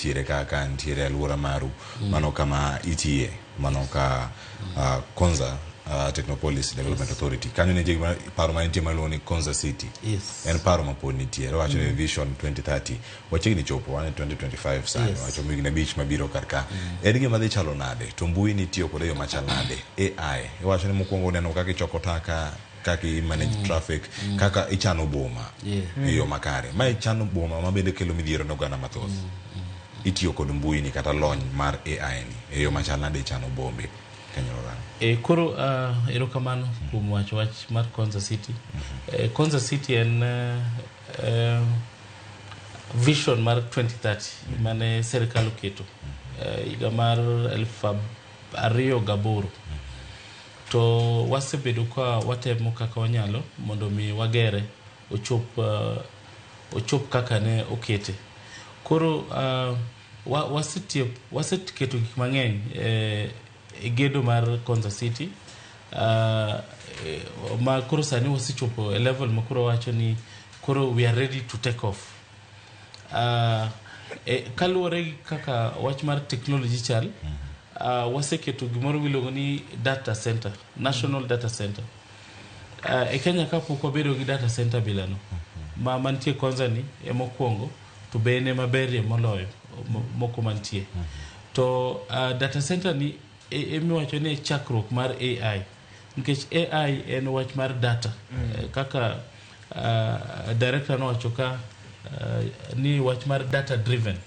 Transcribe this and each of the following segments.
nitiere kaka nitiere alwora maru mano kama itiye mano ka Konza Technopolis Development Authority kanyo nitie paro ma nitie maluongo ni Konza City. En paro ma pod nitiere wacho ni Vision 2030 wachiegni chopo, wan e 2025 sani. Wacho higni 5 mabiro kar ka en gima dhi chalo nade to mbui nitiyo kode e yo machal nade? AI iwacho ni mokwongo neno kaka ichoko taka, kaka i manage traffic, kaka ichano boma e yo makare. Mae chano boma ma bende kelo midhiero ne oganda mathoth. Itiyo kod mbui ni kata lony mar AI ni e yo machal nade e chano bombe Kenya Orango? Koro erokamano kuom wacho wach mar Konza City. Konza City en vision mar 2030 mane sirkal oketo higa mar 2008, to wasebedo ka watemo kaka wanyalo mondo mi wagere ochop kaka ne okete. Koro wasetiyo, waseketo gik mang'eny e gedo mar Konza City ma koro sani wasechopo e level ma koro wacho ni koro we are ready to take off. Kaluwore gi kaka wach mar technology chal, waseketo gimoro miluongo ni data center, national data center. E Kenya ka pok wabedo gi data center bilano ma mantie Konza ni emokwongo, to be en ema berie moloyo moko mantie. To data center ni emiwacho ni e chakruok mar AI, nikech AI en wach mar data. Kaka director nowacho ka ni wach mar data driven.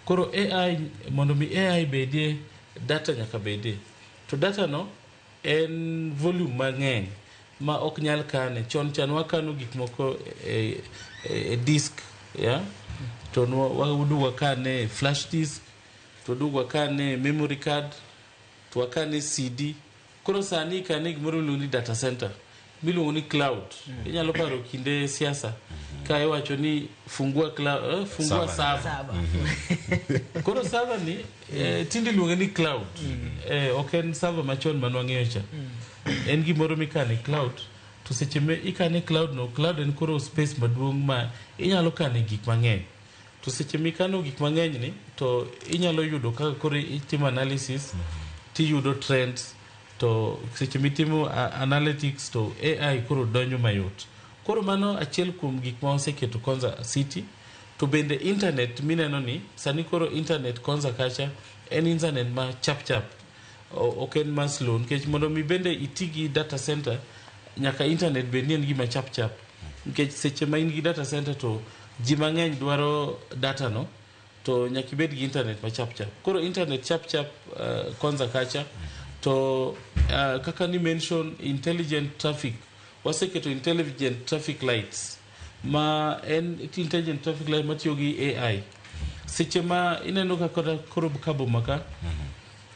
Koro AI, mondo mi AI bedie, data nyaka bedie, to data no en volume mang'eny ma ok nyal kane. Chon chan wakano gik moko e disk, yeah? To waduog wakane e flash disk, to waduog wakane e memory card, to wakane e CD. Koro sani ikane gimoro miluongo ni data center, miluongo ni cloud. Inyalo paro kinde siasa ka iwacho ni fungua cloud, fungua Server. server. Server. Koro server ni tinde iluonge ni cloud. Ok en server machon manwang'eyo cha. En gimoro mikano e cloud, to seche ma ikane e cloud no, cloud en koro space maduong' ma inyalo kane gik mang'eny. To seche mikano gik mang'eny ni, to inyalo yudo kaka koro itimo analysis, tiyudo trends, to seche mitimo analytics to AI koro donjo mayot. Koro mano achiel kuom gik ma waseketo Konza City. To bende internet mineno ni sani koro internet Konza kacha en internet ma chap chap, ok en ma slow, nikech mondo mi bende iti gi data center nyaka internet bed ni en gima chap chap, nikech seche ma in gi data center to ji mang'eny dwaro data no, to nyaka ibed gi internet ma chap chap. Koro internet chap chap Konza kacha. To kaka ni mention intelligent traffic, waseketo intelligent traffic lights, ma en intelligent traffic light matiyo gi AI. Seche ma ineno ka kata koro ka boma ka,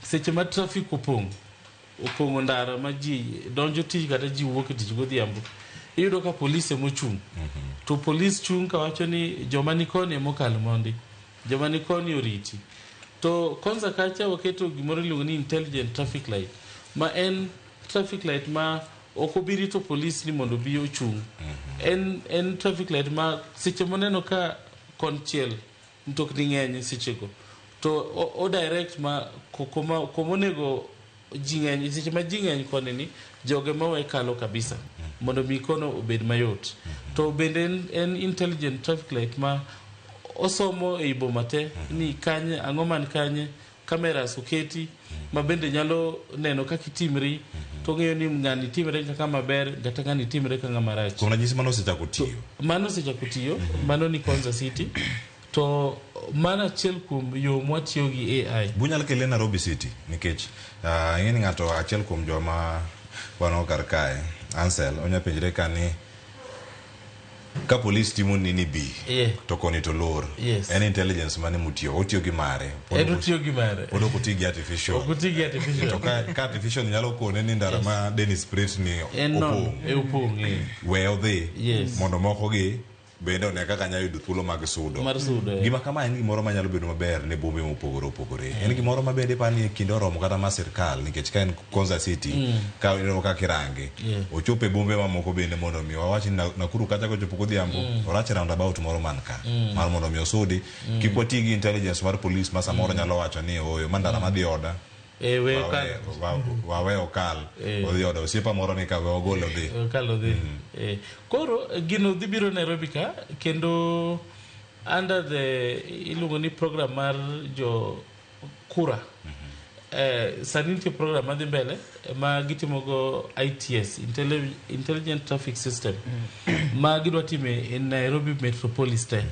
seche ma traffic opong'o ndara ma ji donjo tich kata ji wuok e tich godhiambo, iyudo ka polise mochung', to polis chung' kawacho ni joma ni koni emokal mondi, joma ni koni oriti. To Konza kacha waketo gimoro iluongo ni intelligent traffic light, ma en traffic light ma ok obi rito polis ni mondo obi ochung'. En traffic light ma seche moneno ka konchiel mtokni ng'eny sechego, to o direct ma kuma onego ji ng'eny. Seche ma ji ng'eny koni ni joge mawe kalo kabisa mondo mi kono obed mayot. To bende en intelligent traffic light ma osomo ei boma te ni kanye ang'o man kanye, cameras oketi ma bende nyalo neno kaka itimri, to ng'eyo ni ng'ani timre kaka maber kata ng'ani timre kaka marach. Kuom ranyisi, mano osechako tiyo? Mano osechako tiyo, mano ni Konza City, to mano achiel kuom yo mwatiyo gi AI. Bunyal kele Nairobi City, nikech ing'e ni ng'ato achiel kuom joma wan kar kae, Ansel, onya penjre ka ni ka polis timo ni bi to koni to lor. En intelligence mane mutiyo otiyo gi mare? En otiyo gi mare. Pod ok oti gi artificial? Ok oti gi artificial. To ka artificial nyalo kone ni ndara ma Dennis Pritt ni en non opong', e opong', we odhi mondo moko gi bende one kaka nyalo yudo thuolo mag sudo. Mar sudo, eh. Gima kama en gimoro manyalo bedo maber ne bombe mopogore opogore. En gimoro ma bende ipani e kinde oromo kata ma sirkal nikech ka en Konza City ka ineno kaka irange ochopo e bombe mamoko bende mondo mi wawach ni Nakuru kacha kochopo godhiambo orach roundabout moro man ka mar mondo mi osudi kik wati gi intelligence mar police ma samoro nyalo wacho ni ooyo ma ndara madhi oda Eh, we okal. Wawe okal odhi oda osiepa moro ni ka we ogol odhi. Okal odhi. Eh. Koro gino dhi biro Nairobi ka kendo under the iluongo ni program mar jo kura. Sani nitie program madhi mbele ma gitimogo ITS, Intelligent Traffic System, ma gidwa time e Nairobi Metropolis te.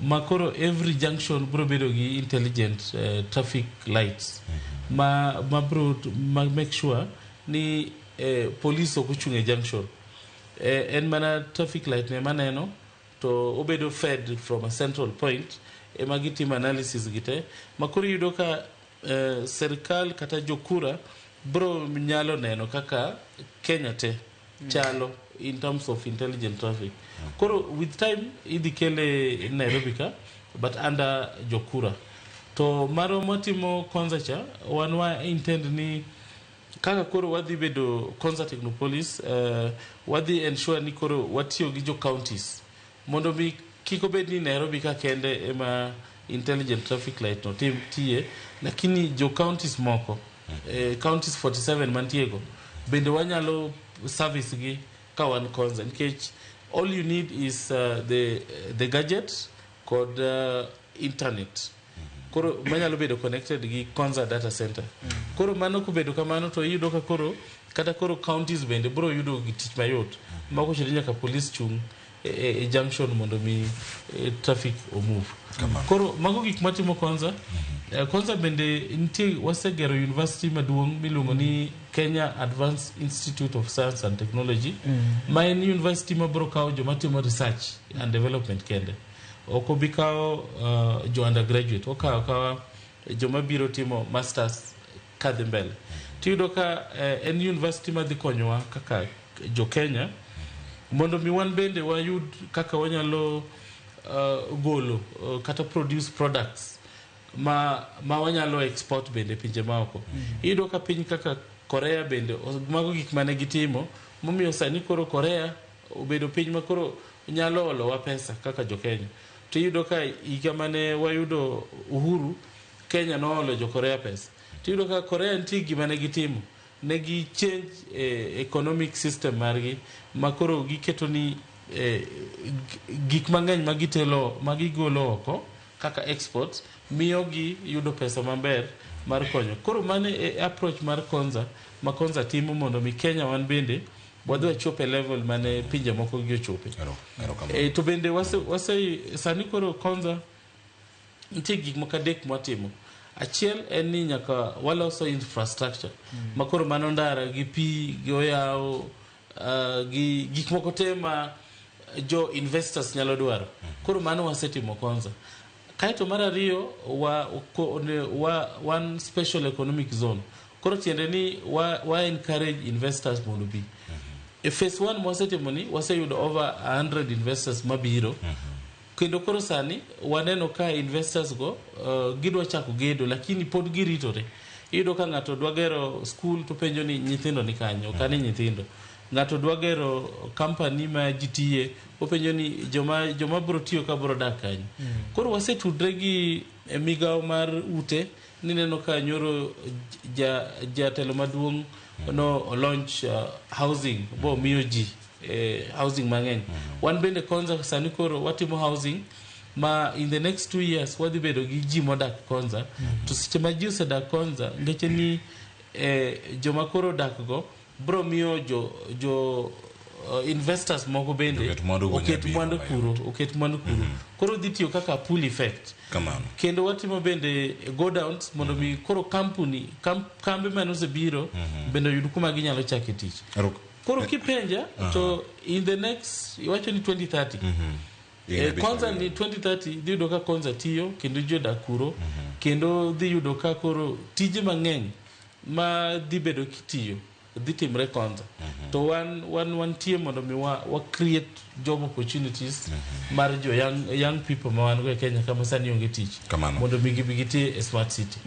Ma koro every junction biro bedo gi intelligent traffic lights ma biro ma make sure ni police ok ochung' e junction. En mana traffic light ne maneno to obedo fed from a central point ema gitimo analysis gi te ma koro iyudo ka serikal kata jokura bro nyalo neno kaka Kenya te chalo in terms of intelligent traffic. Koro with time idhi kele Nairobi ka but under jokura. To marwa mwatimo Konza cha wan wa intend ni kaka koro wadhi bedo Konza Technopolis, wadhi ensure ni koro watiyo gi jo counties mondo mi kik obed ni Nairobi ka kende ema intelligent traffic light no tiye, lakini jo counties moko, counties 47 mantie go bende wanyalo service gi ka wan Konza, nikech all you need is the gadget kod internet koro manyalo bedo connected gi Konza data center. Koro mano kobedo kamano to iyudo ka koro kata koro counties bende biro yudo gi tich mayot ma ok ochuno ni nyaka police chung e junction mondo mi traffic omove. Koro mago gik matimo Konza. Konza bende nitie wasegero university maduong' miluongo ni Kenya Advanced Institute of Science and Technology, ma en university mabiro kawo joma timo research and development kende. Ok obi kawo jo undergraduate, okawo akawa joma biro timo masters kadhi mbele. Tiyudo ka en university madhi konyowa kaka jo Kenya mondo mi wan bende wayud kaka wanyalo golo kata produce products ma wanyalo export bende pinje maoko. Iyudo ka piny kaka Korea bende mago gik mane gitimo momiyo sani koro Korea obedo piny ma koro nyalo olowa pesa kaka jo Kenya. To iyudo ka higa mane wayudo uhuru, Kenya noolo jo Korea pesa. To iyudo ka Korea nitie gima ne gitimo, ne gi change economic system margi ma koro giketo ni gik mang'eny ma gitelo ma gigolo oko kaka exports miyo gi yudo pesa maber mar konyo. Koro mano e approach mar Konza ma Konza timo mondo mi Kenya wan bende wadhi wachop e level mane pinje moko gi ochope. To bende wase sani koro Konza nitie gik moko adek mwatimo. Achiel en ni nyaka waloso infrastructure ma koro mano ndara gi pi gi oyawo gi gik moko te ma jo investors nyalo dwaro. Koro mano wasetimo Konza. Kaeto mar ariyo wa one special economic zone. Koro tiende ni wa encourage investors mondo bi. E phase 1 mwasetimo ni waseyudo over 100 investors mabiro. Kendo koro sani waneno ka investors go gidwa chako gedo lakini pod giritore. Iyudo ka ng'ato dwa gero school to penjo ni nyithindo ni kanyo, ok ni nyithindo. Ng'ato dwa gero company ma ji tiye, openjo ni joma biro tiyo ka biro dak kanyo. Koro wasetudre gi migawo mar ute nineno ka nyoro jatelo maduong' no launch housing bo miyo ji housing mang'eny. Wan bende Konza sani koro watimo housing ma in the next 2 years wadhi bedo gi ji modak Konza. To seche ma ji osedak Konza, ngeche ni joma koro odak go bro miyo jo investors moko bende Oket mwandu go oket nyabiro mwandu mayot. kuro, oket mwandu kuro. Koro dhi tiyo kaka pull effect. Kamano. Kendo watimo bende go downs mondo mi koro company kambe mane osebiro bende oyud kuma ginyalo chake tich. Koro kipenja to in the next iwacho ni 2030 Higni 5 Konza mabiro. ni 2030 dhi yudo ka Konza tiyo kendo ji odak kuro kendo dhi yudo ka koro tije mang'eny ma dhi bedo kitiyo. dhi timre Konza. To wan wantie mondo mi wa create job opportunities mar jo young people ma wan go e Kenya kama sani onge tich. Kamano. Mondo mi gibi giti e smart city.